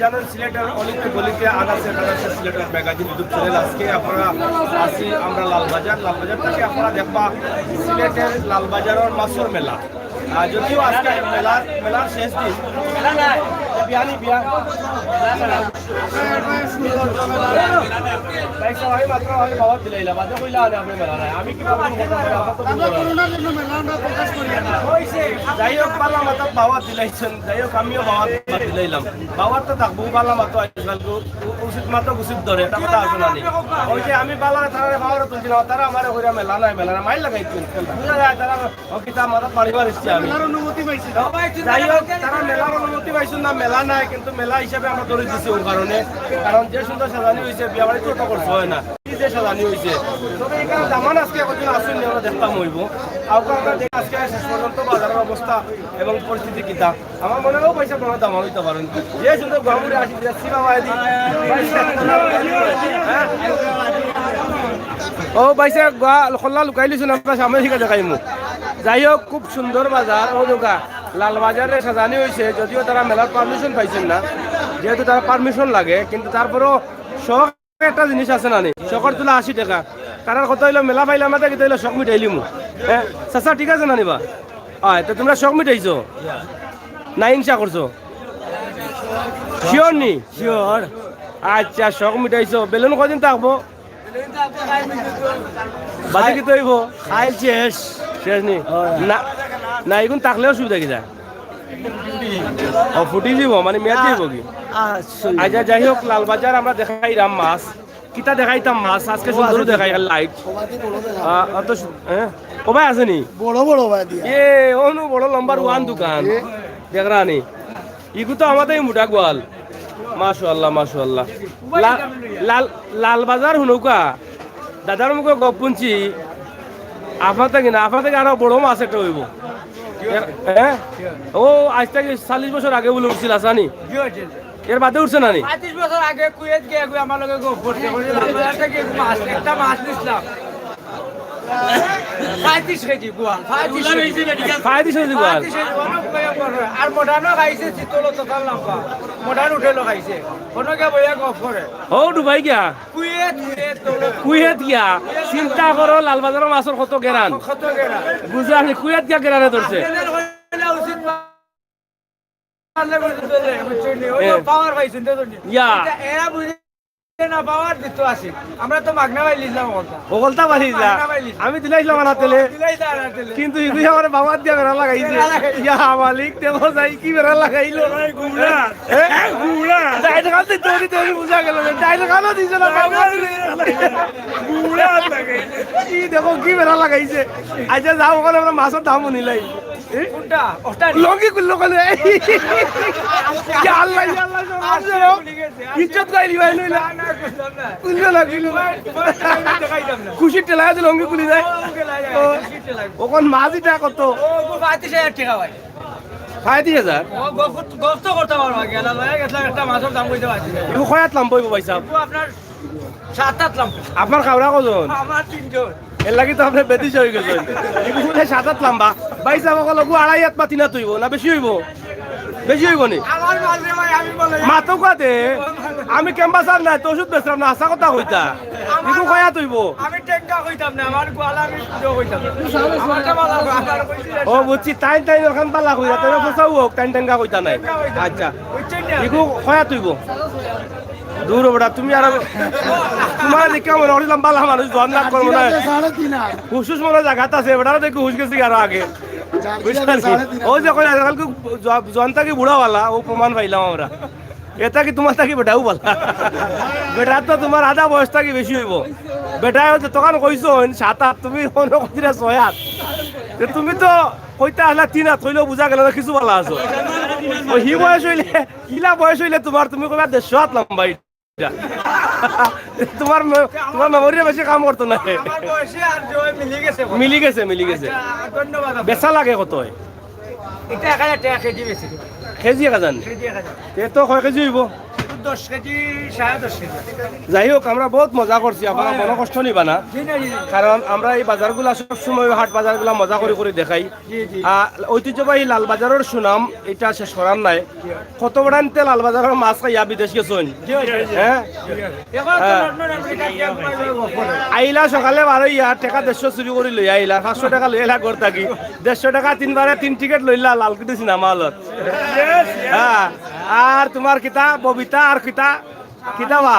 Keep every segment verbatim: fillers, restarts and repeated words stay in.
জানেন, সিলেটের অলিতে গলিতে আনাচে কানাচে সিলেটের ম্যাগাজিন YouTube চ্যানেল। আজকে আপনারা আছি আমরা লালবাজার। লালবাজার থাকি আপনারা দেখবা সিলেটের লালবাজারর মাছর মেলা। আর যদিও আজকে মেলার, মেলার শেষ দিন। বিয়ানি, বিয়া। ভাই সাহেব, আমি মাত্র আমি বাওয়াত দিলাইলাম, বাদে কইলা আরে আপনি মেলা নাই। আমি কিভাবে করতাম? আমার তো বুঝলাম না। করোনার জন্য মেলা আমরা প্রকাশ করি না। যাই হোক, পাল্লা মাথাত বাওয়াত দিলাইছেন, যাই হোক, আমিও বাওয়াত দিলাইলাম। বাওয়াত তো থাকবো, পাল্লা মাথাত আজকাল তো উ-, উচিত মাত্র উচিত ধরে, এটা কথা আছে না নি? ওই যে আমি পাল্লা তারা বাওয়াত তুলছি না, তারা আমারে কইরা মেলা নাই, মেলা নাই, মাইর লাগাইছেন। বুঝা যায় তারা ও কিতা মাথাত পাড়ি মারিছে আমি। মেলার অনুমতি পাইছি। যাই হোক, তারা মেলার অনুমতি পাইছেন না, মেলা নাই, কিন্তু মেলা হিসাবে আমরা ধরে দিছি ওর কারণে। কারণ যে সুন্দর সাজানি হইছে, বিয়া বাড়িত তো খরচ হয় না। কি যে সাজানি হইছে। তবে এখানে দামান আজকে কতজন আসুন, আমরা দেখতাম হইব। আর আমরা দেখি আজকে শেষ পর্যন্ত বাজারের অবস্থা এবং পরিস্থিতি কিতা। আমার মনে হয় পয়সা কোনো দামান হইতে পারেন। যে সুন্দর গামুরে আসি, যে সিনেমা দি। হ্যাঁ? ও ভাই সাহেব, গোয়া খোল্লা লুকাইলিছুন, আমরা সামনে থেকে দেখাইমু। যাই হোক, খুব সুন্দর বাজার। ও দোকা লালবাজারে সাজানি হইছে, যদিও তারা মেলার পারমিশন পাইছেন না, যেহেতু তারা পারমিশন লাগে, কিন্তু তারপরেও শখ একটা জিনিস আছে না নি, শখর তুলা আশি টাকা। তারার কথা হইলো মেলা পাইলাম না, কিতা হইলো শখ মিটাইলিমু। হ্যাঁ, চাচা ঠিক আছে না নিবা? আয়, তো তোমরা শখ মিটাইছো না হিংসা করছো? শিওর নি? শিওর। আচ্ছা, শখ মিটাইছো। বেলুন কদিন থাকবো? বাদে কিতা হইব? খাইল শেষ। শেষ নি? হয়। না, না, এখন থাকলে অসুবিধা কিতা? ও, ফুটি দিব, মানে মেয়াদ দিব কি? আ, আ, শুনি। আচ্ছা, যাই হোক, লালবাজার আমরা দেখাইলাম মাছ। কিতা দেখাইতাম মাছ? আজকে ও, সুন্দর আছে দেখাই, দেখা। লাইট। ও, বাদি বড় দেখা। আ, অত সু-, হ্যাঁ? ও ভাই আছে নি? বড় বড় বাদি। এ, অনু বড় লম্বার ওয়ান দোকান। এ। দেখরা নি? ইগু তো আমাদের মোটা গোয়াল। মাশাআল্লাহ, মাশাআল্লাহ। লাল, লাল, লালবাজার হুনৌকা। দাদার মুখে গপ শুনছি। আপনার থেকে না, আপনার থেকে আরো বড় মাছ একটা হইব। হ্যাঁ? ও, আজ থেকে চল্লিশ বছর আগে বলে উঠছিল, আসানি? এর বাদে উঠছে না নি? পঁয়ত্রিশ বছর আগে কুয়েত গিয়া, গিয়া আমার লগে গপ করছে। বলে, "লালবাজার থেকে মাছ, একটা মাছ নিছিলাম।" পঁয়ত্রিশ কেজি গোয়াল, পঁয়ত্রিশ কেজি। পঁয়ত্রিশ কেজি গোয়াল। পঁয়ত্রিশ কেজি, অনেক ভয়ঙ্কর হয়। আর মডার্নও খাইছে, চিতল তো তার লম্বা। মডার্ন উঠেলো খাইছে। কোনো গিয়া বইয়া গপ করে। ও, ডুবাই গিয়া। কুয়েত, কুয়েত, তো কুয়েত গিয়া। চিন্তা করো, লালবাজারের মাছর কত গেরান। কত গেরান। বুঝলাম, কুয়েত গিয়া গেরানে ধরছে। আপনাদের হইলে উচিত পারলে বুঝতে পারলে, বুঝছেন নি? ওই যে এ। পাওয়ার পাইছেন, দেখুন নি? ইয়া। এটা এরা বুঝে না, পাওয়ার দিত আছে। আমরা তো মাগনা পাইলিছিলাম ওখানটা। ওখানটা পাইলিছিলা? মাগনা পাইলিছিলাম। আমি দিলাইছিলাম আনা তেলে। দিলাইছিলাম আনা তেলে। কিন্তু ইগুই আমার বাবার দিয়া বেড়া লাগাইছে। বেড়া লাগাইছে। ইয়া মালিক, দেখো যাই কি বেড়া লাগাইলো। ভাই, গুমরা। এ? গুমরা। ডাইল খান দিতে উনি তো উনি বুঝা গেল না। ডাইল খানও দিছে না, বাবা। গুমরা লাগাইছে। কি দেখো কি বেড়া লাগাইছে। আচ্ছা, যাও, ওখানে আমরা মাছের দাম নিলাই। এ? কোনটা? ওটা নি? লঙ্গি খুললো কেন? এই। ইয়া আল্লাহ, ইয়া আল্লাহ, ইয়া আল্লাহ। ইজ্জত গাইলি ভাই, নইলে। না, না, করলাম না। খুললো না, খুললো না। তোমার, তোমার আমি দেখাইতাম না। খুশির ঠেলায় যে লঙ্গি খুলি যায়। ও, ওকে লাগে, ও। খুশির ঠেলায়। ওখান মাঝিটা কত? ও, ও পঁয়ত্রিশ হাজার টাকা ভাই। পঁয়ত্রিশ হাজার? ও, গফ-, গফ তো করতে পারবো আগে। এলা লয়ে গেছিলাম একটা মাছের দাম কইতে পারছি না। ইগু কয় আত লাম্বা অইবো ভাই সাহেব? ও আপনার সাত আত লাম্বা। আপনার খাওরা কজন? আমার তিনজন। এর লাগি তো আপনি বেদিশা হয়ে গেছেন। ইগু বুলে সাত আত লাম্বা। ভাই সাহেব, অকল অগু আড়াই আত বা তিন আত অইবো, না বেশি অইবো? বেশি অইবো নি? আমার মাল রে ভাই, আমি বলে। মাতো কাতে? আমি ক্যাম্পাসার না, তো ওষুধ বেচলাম না, হাছা কথা কইতা। আমার ইগু কয় আত অইবো? আমি টেঙ্গা কইতাম না, আমার গোয়ালা আমি পুজো কইতাম। আমারটা ভালো, আমার কইছি না। ও, বুঝছি, টাইন টাইন ওখান পালা কইতা, তাহলে ফসাও হোক, টাইন টেঙ্গা কইতা নাই। টেঙ্গা কইতাম। আচ্ছা। বুঝছেন না? ইগু কয় আত অইবো? দূর বেটা, তুমি আর তোমার দেখে মনে করিলাম বালা মানুষ, জোয়ান না করবো না। সাড়ে তিন আট। হুশ হুশ মনে জাগাত আছে, বেটারা দেখি হুশ গেছি আরো আগে। বুঝলি? সাড়ে তিন আট। ও যে কইলা, কালকে জোয়া-, জোয়ান থাকি বুড়া বালা, ও প্রমাণ পাইলাম আমরা। এটা কি তোমার থাকি বেটাও বালা? বেটা তো তোমার আধা বয়স থাকি বেশি অইবো। বেটায় যতক্ষণ কইছো, সাত আত, তুমি মনে করছিলা ছয় আত। তে তুমি তো কইতা আসলা তিন আত, কইলেও বুঝা গেল না কিছু বালা আছো। ও হি বয়স অইলে ইলা বয়স অইলে তোমার, তুমি কইবা দেড়শো আত লাম্বা ইটা। তোমার মে-, তোমার মেমোরিয়ে বেশি কাম করতো না। আমার বয়সে আর যে ওই মিলি গেছে। মিলি গেছে, মিলি গেছে। আচ্ছা, ধন্যবাদ আপনাকে। বেচা লাগে কত অয়? এটা এক হাজার টাকা কেজি বেশি। কেজি এক হাজার নি? কেজি এক হাজার। তে তো কয় কেজি অইবো? দশ কেজি, সাড়ে দশ কেজি। যাই হোক, আমরা বহুত মজা করছি, আপনারা মনো কষ্ট নিবা না। জি, না, জি, না। কারণ আমরা এই বাজারগুলা সব সময়, হাট বাজারগুলা মজা করি করি দেখাই। জি, জি। আহ, ঐতিহ্যবাহী লালবাজারর সুনাম, ইটা শেষ করার নাই। কত বেটাইন্তে লালবাজারর মাছ খাইয়া বিদেশ গেছইন। জি, জি, জি। হ্যাঁ? জি, জি। এখন তো হ্যাঁ। লন্ডন, আমেরিকা, কি আর কইবো, বলে। আইলা সকালে বারইয়া টেকা দেড়শো চুরি করি লইয়া আইলা, পাঁচশো টেকা লইয়া আইলা ঘর থাকি। দেড়শো টেকা তিনবারে তিন টিকিট লইলা লালকুটি সিনেমা হলত। হ্যাঁ, আর তোমার কিতা ববিতা আর কিতা, কিতা বা?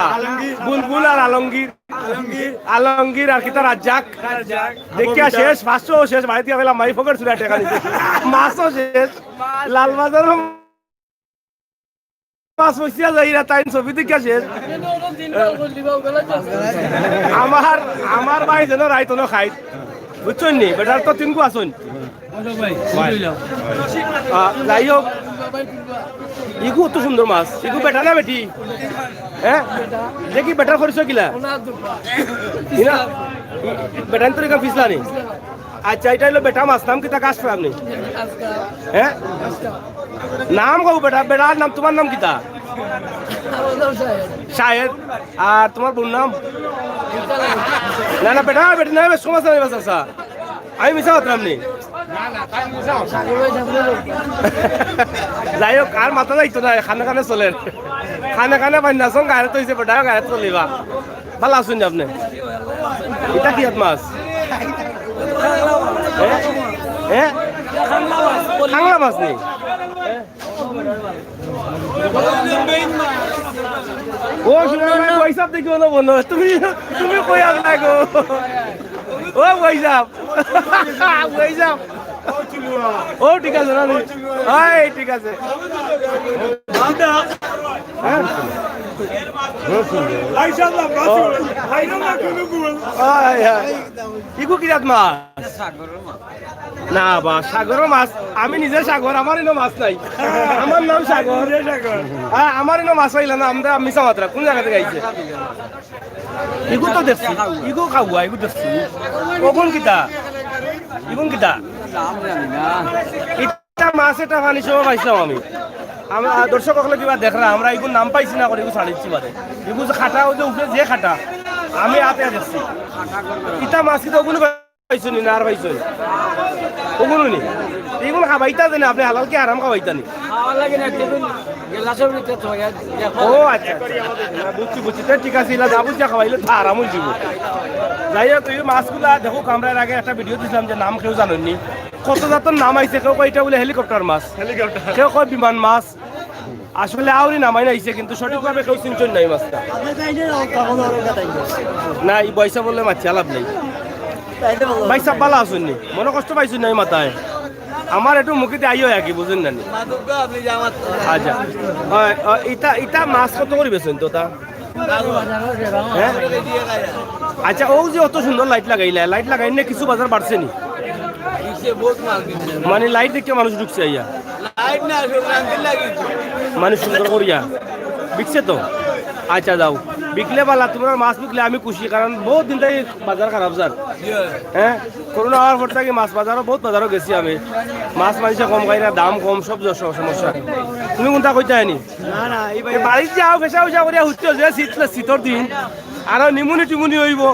বুলবুল আর আলমগীর। আলমগীর। আলমগীর আর কিতা রাজ্জাক। রাজ্জাক। দেখিয়া শেষ, পাঁচশো শেষ, বাড়িত গিয়া কইলাম, মাই পকেট চুরা টেকা নিছে। মাছও শেষ। লালবাজারও মাছ বসিয়া যাইরা, তাইন ছবি দেখিয়া শেষ। আমার, আমার ভাই যেন রাইত অনো খাইত। বুঝছইন নি? বেটার তো তিনগু আছইন। আহ, যাই হোক, ইগু অত সুন্দর মাছ। ইগু বেটা না বেটি? হ্যাঁ? দেখি বেটার পরিচয় কিলা? ইনা? বেটাইন তো এখানে পিছলা নি? আচ্ছা, ইটা অইলো বেটা মাছ, নাম কিতা কাশ আপনি? হ্যাঁ? নাম কও বেটা, বেটার নাম, তোমার নাম কিতা? শাহেদ। আর তোমার বউর নাম? না, না, বেটা, বেটি না, বেশ সমস্যা নাই, বাস, আচ্ছা। আমি মিছা মাতরাম নি। যাই হোক, আর মাতা যাইতো না, কানে কানে চলের। কানে কানে বাইন্না সং গায়ে তো হইছে, বেটা, গায়ে চলিবা। ভালা আছইন নি আপনে? ইটা কিতা মাছ? হ্যাঁ? হ্যাঁ? কাংলা মাছ নি? ও, শুনো, ভাই, পয়সা দেখি হলো বলো। তুমি, তুমি কই আছলা গো? ও, পয়সা। পয়সা। ও, ঠিক আছে, না, না। এই, ঠিক আছে। হ্যাঁ? ও। আয়, আয়। ইগু কিতা মাছ? না বা, সাগরর মাছ। আমি নিজে সাগর, আমার ইনো মাছ নাই। আমার নাম সাগর। নিজে সাগর। হ্যাঁ, আমার ইনো মাছ পাইলা না, আমরা মিছা মাতরা। কোন জাগা থাকি আইছে? ইগু তো দেখছি, ইগু খাওয়া, ইগু দেখছি। অগুন কিতা? ইগুন কিতা? ইটা মাছ, ইটা পানি সহ পাইছলাম আমি। আমরা দর্শক অকলে কিবা দেখরা, আমরা ইগুর নাম পাইছি না করি, ইগু ছাড়িছি বাদে। ইগু যে কাটা, ওই যে উপরে যে কাটা, আমি আতে দেখছি। ইটা মাছ কিতা অগুন পাইছো নি, না আর পাইছো নি? অগুন নি? ইগুন খাবাইতা জানি, আপনে হালাল কি হারাম খাবাইতা নি? খাওয়া লাগে না, টিফিন গ্লাসর ভিতরে থইয়া দেখো। ও আচ্ছা, আচ্ছা। না, বুঝছি, বুঝছি। তে ঠিক আছে, ইলা যা বুঝছি খাবাইলে তো আরাম অই যিবো। যাই হোক, এই মাছগুলা দেখো, আমরা এর আগে একটা ভিডিও দিছিলাম যে নাম কেউ জানইন নি। কত জাতর নাম আইছে, কেউ কয় ইটা বুলে হেলিকপ্টার মাছ, হেলিকপ্টার। কেউ কয় বিমান মাছ। আসলে আউরি নামাই নাইছে, কিন্তু সঠিকভাবে কেউ চিনছইন না এই মাছটা। না, এই পয়সা বললে মাতছি, আলাপ নাই। ভাই সাব, ভালা আছইন নি? মনো কষ্ট পাইছইন না এই মাথায়? আমার একটু মুখে দিয়ে আইও একই, বুঝইন না নি? আচ্ছা। হয়, অ, ইটা, ইটা মাছ কত করি বেচইন তো তা? হ্যাঁ? আচ্ছা, ও যে অত সুন্দর লাইট লাগাইলা, লাইট লাগাইন না কিছু বাজার বাড়ছে নি? মানে লাইট দেখে মানুষ ঢুকছে আইয়া? লাইট না, শুধু রান্দির লাগি। মানে সুন্দর করিয়া বিকছে তো? আচ্ছা, যাও, বিকলে ভালা, তোমরার মাছ বিকলে আমি খুশি, কারণ বহুত দিন থাকি বাজার খারাপ যার। হ্যাঁ, করোনা অওয়ার পর থাকি মাছ বাজারও, বহুত বাজারও গেছি আমি, মাছ মানষে কম খাই না, দাম কম, সব জ-, সব সমস্যা। তুমি কুনটা কইতায় নি? না, না, এই ভাই এ বাড়িত যাও, পেশা উশা করিয়া হুতিও যে শীত, শীতর দিন, আরো নিমুনি টিমুনি অইবো।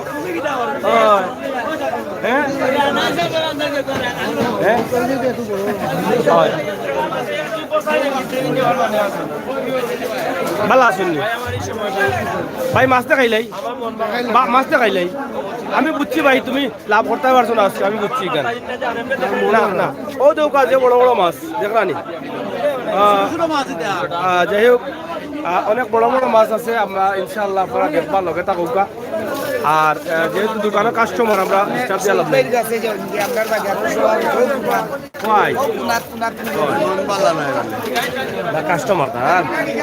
অয়। হ্যাঁ? হ্যাঁ? অয়। ভালা আছইন নি? ভাই, মাছ দেখাইলাই? বা, মাছ দেখাইলাই? আমি বুঝছি ভাই, তুমি লাভ করতায় পারছো না আজকে, আমি বুঝছি ইখান। না, না। ও দেখো যে বড় বড় মাছ, দেখরা নি? আহ, আহ, যাই হোক, আহ, অনেক বড় বড় মাছ আছে, আমরা ইনশাআল্লাহ আপনারা দেখবা, লগে থাকউক্কা। আর, আহ, যেহেতু দোকানো কাস্টমার, আমরা disturb দিয়া লাভ নাই। ভাই। না, কাস্টমার না,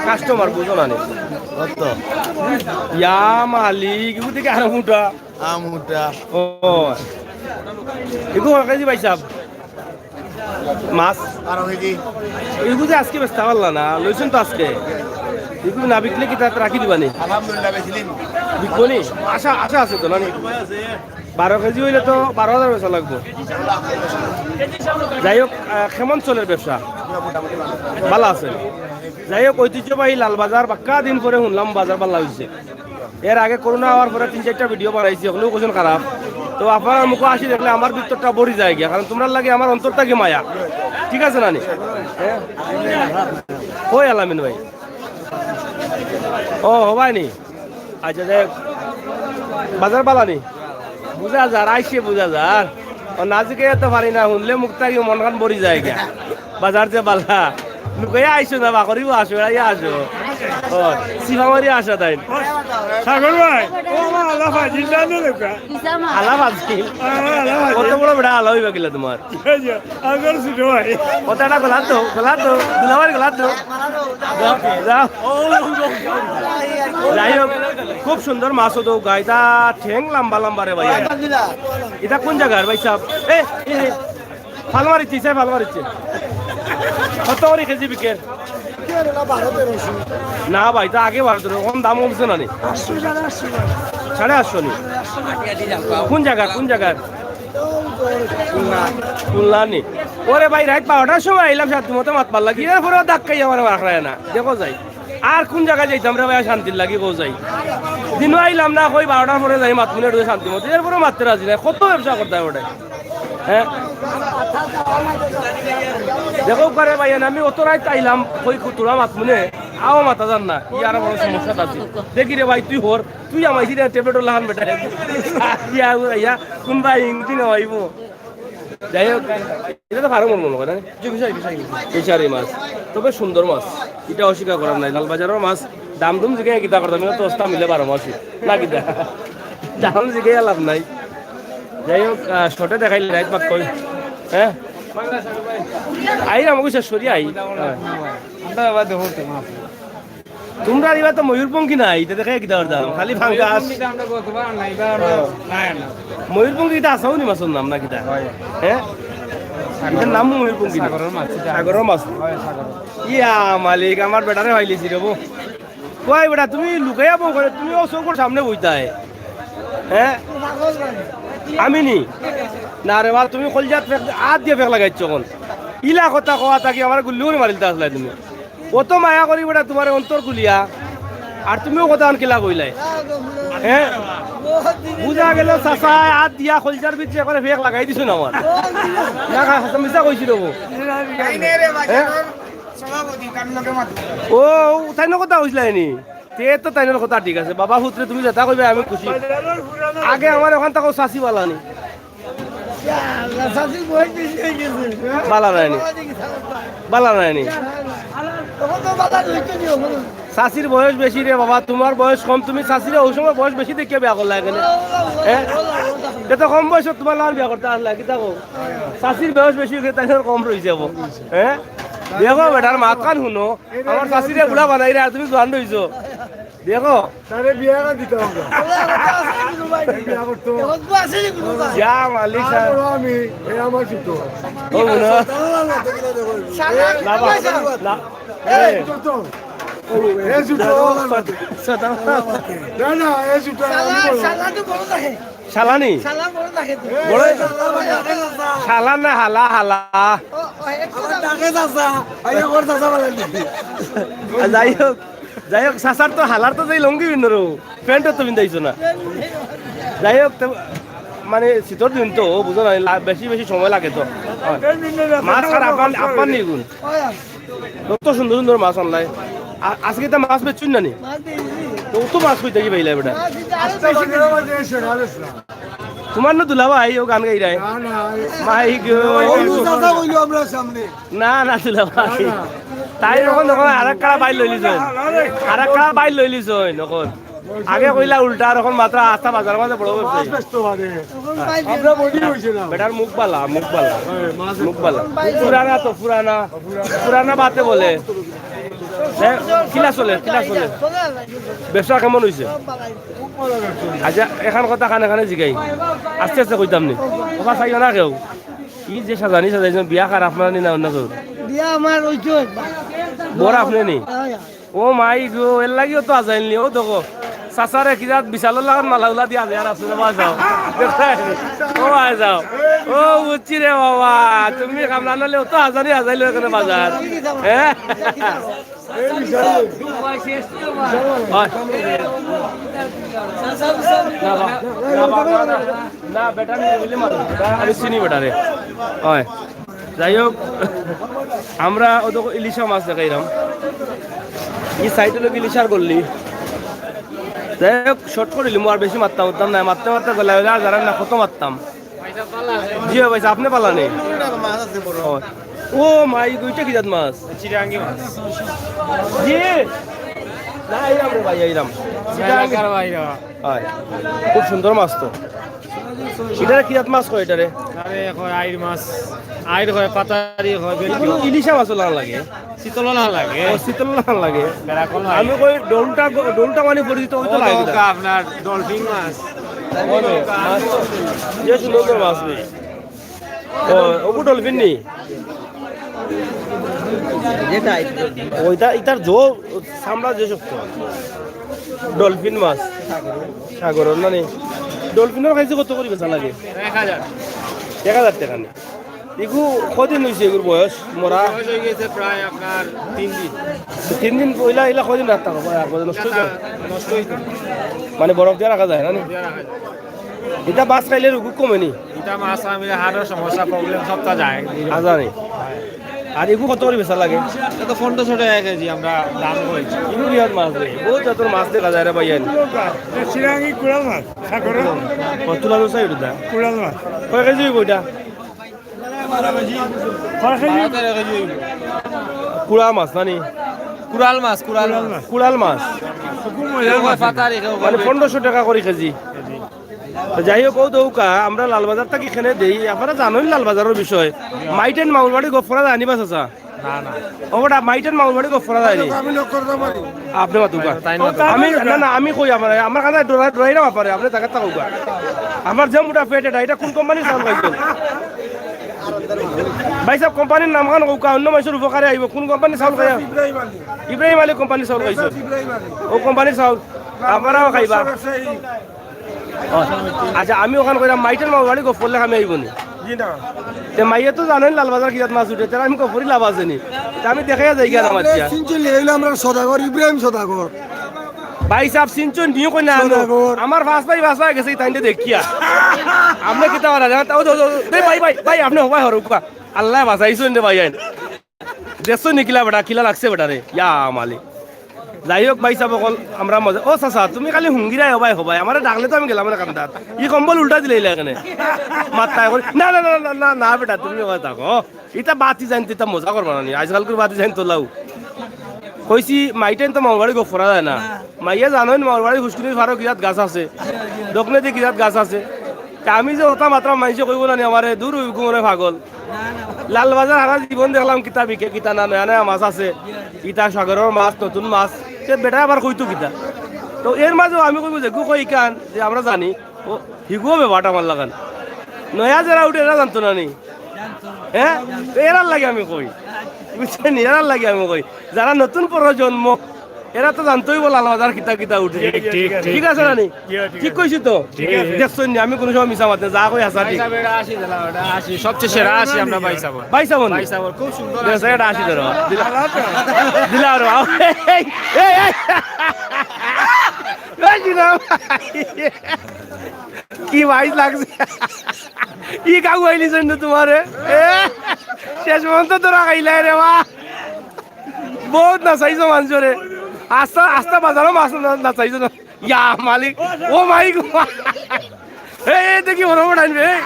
কাস্টমার বুঝো না নি। ইয়া মালিক, ইগু দেখি আরো মোটা। আম উঠা। ও, ইগু কয় কেজি ভাই সাব? মাছ? বারো কেজি। ইগু যে আজকে বেচতা পারলা না, লইছইন তো আজকে। ইগু না বিকলে কিতা রাখি দিবা নি? আলহামদুলিল্লাহ, বেচিলিমু। বিকবো নি? আশা, আশা আছে তো, না নি? বারো কেজি অইলে তো বারো হাজার বেচা লাগবো। যাই হোক, আহ, কেমন চলের ব্যবসা? ভালা আছে। যাই হোক, ঐতিহ্যবাহী লালবাজার, বাক্কা দিন পরে হুনলাম বাজার ভালা অইছে। এর আগে করোনা অওয়ার পরে তিন চাইরটা ভিডিও বানাইছি, অগুলাও কইছইন খারাপ। তো আপনারার মুখো হাসি দেখলে আমার ভিতরটা ভরি যায় গিয়া, কারণ তুমরার লাগি আমার অন্তর থাকি মায়া। ঠিক আছে না নি? কই আলামিন ভাই? ও, হবায় নি? আচ্ছা, যাই হোক। বাজার ভালা নি? বুঝা যার, আইছে বুঝা যার। ও না জিকাইয়া তো পারি না, হুনলে মুখ থাকি মনখান ভরি যায় গিয়া। বাজার যে ভালা। লুকাইয়া আইছো না, বাকরিও আসো, এড়াইয়া আসো। ও, সিফা মারি আসা তাইন। সাগর ভাই, ও আমার আলাপ আজিল, জানো লোকা? আলাপ আজিল। আমার আলাপ আজিল। কত বড় বেটা আলা অইবা গিলা তুমার? এই যে, আমার ছোট ভাই। কথা এটা গলাত দেও, গলাত দেও, দুলাভাইর গলাত দেও। যাও, যাও। যাই হোক, খুব সুন্দর মাছ অতো গাইদা, ঠেং লম্বা লম্বা রে ভাই। ইটা কোন জাগার ভাই সাহেব? এ, এ, এ, ফাল মারিছে, ইসায় ফাল মারিছে। কত করি কেজি বিকের? না ভাই, তা আগে বারো তেরো, অখন দাম কমছে না নি? সাড়ে আটশো নি? কোন জাগার, কোন জাগার? খুলনা নি? ওরে ভাই, রাইত বারোটার সময় আইলাম শান্তি মতো মাতবার লাগি, এরপরেও ধাক্কাই আমার মাখরায় না, দেখো যাই। আর কোন জাগায় যাইতাম রে ভাই, শান্তির লাগি কও যাই। দিনও আইলাম না, কই বারোটার পরে যাই মাতমুনে একটু শান্তি মতো, এরপরেও মাততে রাজি নাই, কত ব্যবসা করতে হয় ওটায়। হ্যাঁ? দেখো করে ভাই, আমি অত রাইত আইলাম, কই কু-, তোরা মাতমুনে, আও মাতা যার না, ইয়ার বড় সমস্যা আছে। দেখি রে ভাই, তুই হর, তুই আমার হিরে ট্যাবলেট লাহান বেটা। ইয়া, ইয়া, কোন ভাই ইংরেজি না ভাইবো? যাই হোক, ইটা তো ফার্মর মনে হয় না? জি, ফিশারি, ফিশারি। ফিশারি মাছ, তবে সুন্দর মাছ, ইটা অস্বীকার করার নাই। লালবাজারর মাছ দাম দুম জিগাইয়া কিতা করতাম, ইটা তো অস্তা মিলে বারো মাসই, না কিতা? দাম জিগাইয়া লাভ নাই। যাই হোক, আহ, শর্টে দেখাইলে রাইত মাত কই, হ্যাঁ? আইরাম অবশ্য সরি আই। হ্যাঁ। আমরা আবার দেখো তো মাছ। তুমরার ইবা তো ময়ূরপঙ্খী নাই, ইটা দেখে কিতা করতাম? খালি ফাঙ্গাস। ময়ূরপঙ্খী তো আমরা বলতে পারি না, ইবা আমরা নাই না। ময়ূরপঙ্খী ইটা আছাও নি মাছর নাম না কিতা? হয়। হ্যাঁ? ইটার নাম ময়ূরপঙ্খী না? সাগরর মাছ, ইটা। সাগরর মাছ। হয়, সাগরর। ইয়া মালিক, আমার বেটারে পাইলিছি রে বো। কই বেটা, তুমি লুকাইয়া বউ করে, তুমি ও চকুর সামনে বইতায়। হ্যাঁ? আমি নি? না রে বা, তুমি কলজাত ফেক, আত দিয়া ফেক লাগাইছো অখন। ইলা কথা কওয়া থাকি আমার গুল্লি করি মারিলতা আছলায় তুমি। অত মায়া করি বেটা তুমারে অন্তর খুলিয়া, আর তুমিও কথা আন কিলা কইলায়? হ্যাঁ? বুঝা গেল চাচায় আত দিয়া কলজার ভিতরে একবারে ফেক লাগাই দিছো না আমার। না, মিছা কইছি রে বো। হ্যাঁ? ও, তাইনর কথা কইছলায় নি? তে তো তাইনর কথা ঠিক আছে। বাবা পুত্রে তুমি যেতা কইবায় আমি খুশি। আগে আমার অখান থাকো চাচি বালা নি। বালা নায় নি? বালা নায় নি? চাচির বয়স বেশি রে বাবা, তুমার বয়স কম, তুমি চাচিরে অউ সময় বয়স বেশি দেখিয়া বিয়া করলায় কেনে? হ্যাঁ? তে তো কম বয়সো তুমার লাখান বিয়া করতা আছলায়, কিতা কও? চাচির বয়স বেশি অইগেছে, তাইনর কম রইযাবো। হ্যাঁ? দেখো বেটার মাতখান হুনো, আমার চাচিরে বুড়া বানাইরায়, আর তুমি জোয়ান রইছো। দেখো। তারে বিয়া না দিতাম আমরা। বিয়া করতো। ইয়া মালিক আর সাহেব। বড় আমি, এ আমার ছোট। ও মনে হয়। না, না, না। এই, ছোট। এ ছোট। না, না, এ ছোট। শালা, আমি বড়। শালা তো বড় থাকে। শালা নি? শালা বড় থাকে তো। বড়? শালা না, হালা, হালা। ও, ও, এক কথা। আর যাই হোক, যাই হোক, চাচার তো হালার তো যেই লুঙ্গি পিন্দরো, প্যান্টও তো পিন্দাইছো না। যাই হোক, তো, মানে, শীতর দিন তো, বুঝো না, লা-, বেশি বেশি সময় লাগে তো। মাছ আর আফগান, আফগান নিগুন। কত সুন্দর সুন্দর মাছ আনলায়। আ-, আজকে তো মাছ বেচছইন না নি? তো অত মাছ কই থাকি পাইলায় বেটা? তুমার না দুলাভাই, ও গান গাইরায়। না, না, মাই গো। ওই চাচা বইলো আমরা সামনে। না, না, দুলাভাই। না, না। তাই অখন দেখো, আরেক কাড়া বাইর লইলিছইন। আরেক কাড়া বাইর লইলিছইন অখন। আগে কইলা উল্টা, আর অখন মাত্র আস্তা বাজারর মাঝে বড় ব্যবসায়ী। মাছ বেচতো পারে। আমরা বডি হইছে না। বেটার মুখ বালা, মুখ বালা। হ্যাঁ, মাছ মুখ বালা। পুরানা তো, পুরানা। পুরানা বাতে বলে। হ্যাঁ, কিলা চলে, কিলা চলে? ব্যবসা কেমন অইছে? আচ্ছা, এখান কথা কানে কানে জিগাই। আস্তে আস্তে কইতাম নি। ওবা চাইও না কেউ। ই যে সাজানি সাজাইছইন, বিয়া কার আপনার নি না অন্য কেউ? বিয়া আমার অইছে। বর আপনে নি? হ্যাঁ, হ্যাঁ। ও মাই গো, এর লাগিও তো আজাইল নি। ও দেখো, চাচারে কি জাত বিশালর লাখান মালা উলা দিয়া আজাইল আছে রে, বা যাও। দেখো, ও আয় যাও। ও, বুঝছি রে বাবা, তুমি কামলা নালে অত হাজারি হাজারি লই কেনে বাজার, হ্যাঁ? অয়। না, বা-, না, বা-, না, না, না, বেটা, আমি চিনি বেটা রে। অয়। যাই হোক, আমরা অত ইলিশা মাছ দেখাইলাম। ই সাইডে লোক ইলিশার গল্লি। যাই হোক, শর্ট করিলিমু, আর বেশি মাততাম, মাততাম না, মাততে মাততে গলা অইলে আর যারা না কত মাততাম। জি ভাই, আপনি পালা নি? ও। ও মাই, দুইটা কি জাত মাছ? চিটাঙ্গি মাছ। জি। না, আইরাম রে ভাই, আইরাম। চিটাঙ্গি। এলাকার বাইরে। অয়। খুব সুন্দর মাছ তো। ইটারে কি জাত মাছ কয় ইটারে? আরে, কয় আইর মাছ। আইর কয়, পাতারি কয়, ভেটকি কয়। ইলিশা মাছও লান লাগে। চিতল লান লাগে। ও, চিতল লান লাগে। বেড়া কল লাগে। আমি কই ডোলটা, ডোলটা মানে পরিচিত অইতো লাগে। আপনার ডলফিন মাছ। ও রে, মাছ তো যে সুন্দর করে মাছ রে। ও, ওগু ডলফিন নি? ওইটা, ইটার জো, চামড়া যে শক্ত। ডলফিন মাছ। সাগরর না নি? ডলফিনর খাইছে কত করি বেচা লাগে? এক হাজার। এক হাজার টেকা নি? ইগু কদিন অইছে ইগুর বয়স মরা? বয়স অই গেছে প্রায় আপনার তিন দিন। তিন দিন পয়লা ইলা কদিন রাখতা অইবো? আর কদিন নষ্ট অইতো? নষ্ট অইতো। মানে বরফ দিয়া রাখা যায় না নি? বরফ দিয়া রাখা যায়। ইটা মাছ খাইলে রোগ কমে নি? ইটা মাছ আমি হাড়র সমস্যা, প্রবলেম সবটা যায়। আ, জানি। আর ইগু কত করি বেচা লাগে? ইটা তো পনেরোশো টেকা কেজি আমরা দাম কইছি। ইগু বিরাট মাছ রে, বউত জাতর মাছ দেখা যায় রে ভাইয়াইন। চিটাঙ্গি কুড়াল মাছ, সাগরর। ও, তুলা তো চাই ওটা। কুড়াল মাছ। কয় কেজি অইবো ইটা? কুড়া মাছ না নি? কুড়াল মাছ, কুড়াল মাছ। কুড়াল মাছ। খুব মজা মাছ। পাতারি, কেউ মানে বলে। পনেরোশো টেকা করি কেজি। তো যাই হোক, ও দৌকা, আমরা লালবাজার থাকি কেনে দেই, আপনারা জানইন লালবাজারর বিষয়। মাইটেন মামুর বাড়ি গফরা জানি বাস আছে। না, না। ও বেটা, মাইটেন মামুর বাড়ি গফরা যায় নি? আমি নক করতে পারি। আপনি মাতুকা। তাই না? আমি, না, না, আমি কই আমার, আমার কাছে ডরাই, ডরাই না ব্যাপারে, আপনি জায়গা থাকুকা। আমার যে মোটা পেট এটা, এটা কোন কোম্পানির চাউল খাইছেন? ভাই সাহেব, কোম্পানির নাম খান কউকা, অন্য মানুষের উপকারে আইবো। কোন কোম্পানির চাউল খাইয়া? ইব্রাহিম আলী। ইব্রাহিম আলী কোম্পানির চাউল খাইছেন? ইব্রাহিম আলী। ও কোম্পানির চাউল, আপনারাও খাইবা। ব্যবসায়ী। ও, আচ্ছা, আমি অখান কইরাম, মাইটেন মামুর বাড়ি গফরলে কামে আইবো নি? জি না। তে মাইয়ে তো জানইন লালবাজার কিজাত মাছ উঠে, তাহলে আমি গফরি লাভ আছে নি? তে আমি দেখাইয়া যাই গিয়া আমার আমরা দিয়া। চিনছি, এই হইলো আমরা সদাগর, ইব্রাহিম সদাগর। ভাই সাহেব, চিনছইন নিও কই না আনো? সদাগর। আমার পাঁচ ভাই, পাঁচ ভাই গেছে, তাইনরে দেখিয়া। আপনি কিতা করা জানেন? ও, ও, ও, দে ভাই, ভাই, ভাই, আপনি হবাই হরুকা। আল্লাহ বাঁচাইছইন রে ভাইয়াইন। দেখছো নি কিলা বেটা, কিলা লাগছে বেটা রে? ইয়া মালিক। যাই হোক ভাই সাহেব, অকল আমরা মজা। ও চাচা, তুমি খালি হুঙ্গিরায় হবাই হবাই, আমারে ডাকলে তো আমি গেলাম না কান্দাত। ই কম্বল উল্টা দিলে ইলা এখানে। মাত্তায় করি, না, না, না, না, না, না, বেটা, তুমি ওখানে থাকো। ইতা বাতি জানতে, ইতা মজা করবা না নি? আজকালকুর বাতি জানতো লাউ। কইছি, মাইটেন তো মামুর বাড়ি গফরা যায় না। মাইয়া জানইন, মামুর বাড়ি ফুসকুনির ফারো কিজাত গাছ আছে। দক্ষিণেদি কিজাত গাছ আছে। তে আমি যে কথা মাতরাম মাইনষে কইবো না নি আমারে, দূর অই গুমরে পাগল। লালবাজার হারা জীবন দেখলাম কিতা বিকে, কিতা না, নয়া নয়া মাছ আছে। ইতা সাগরর মাছ, নতুন মাছ। তে বেটায় আবার কইতো কিতা? তো এর মাঝেও আমি কইবো যে গু কই ইখান যে আমরা জানি, ও হিগুও ব্যাপারটা আমার লাখান। নয়া যেরা উঠে এরা জানতো না নি? হ্যাঁ? তো এরার লাগি আমি কই। বুঝছইন নি? এরার লাগি আমি কই। যারা নতুন প্রজন্ম, এরা তো জানতোউ অইবো লালবাজার কিতা কিতা উঠে। ঠিক, ঠিক, ঠিক। ঠিক আছে না নি? ঠিক আছে। ঠিক কইছি তো? ঠিক আছে। দেখছইন নি? আমি কুনু সময় মিছা মাতি না, যা কই হাছা ঠিক। ভাই সাহেব, এটা আশি দিলাম, এটা আশি। সবচেয়ে সেরা আশি আমরা ভাই সাহেব। ভাই সাহেব নি? ভাই সাহেব, খুব সুন্দর ঠিক আছে, আছে। এটা আশি ধরো। দিলা-, দিলা আরো। এই, এই, এই। এই, দিলাম। কি ভাই লাগছে? ই কাকু আইলিছইন না তোমারে? এ, শেষ পর্যন্ত ধরা খাইলায় রে বা। বউত নাচাইছো মানষরে। আস্তা, আস্তা বাজারো মাছ না, নাচাইছো না। ইয়া মালিক, ও মাই গো। এই, এই দেখি বড় বড় আনবে, এই।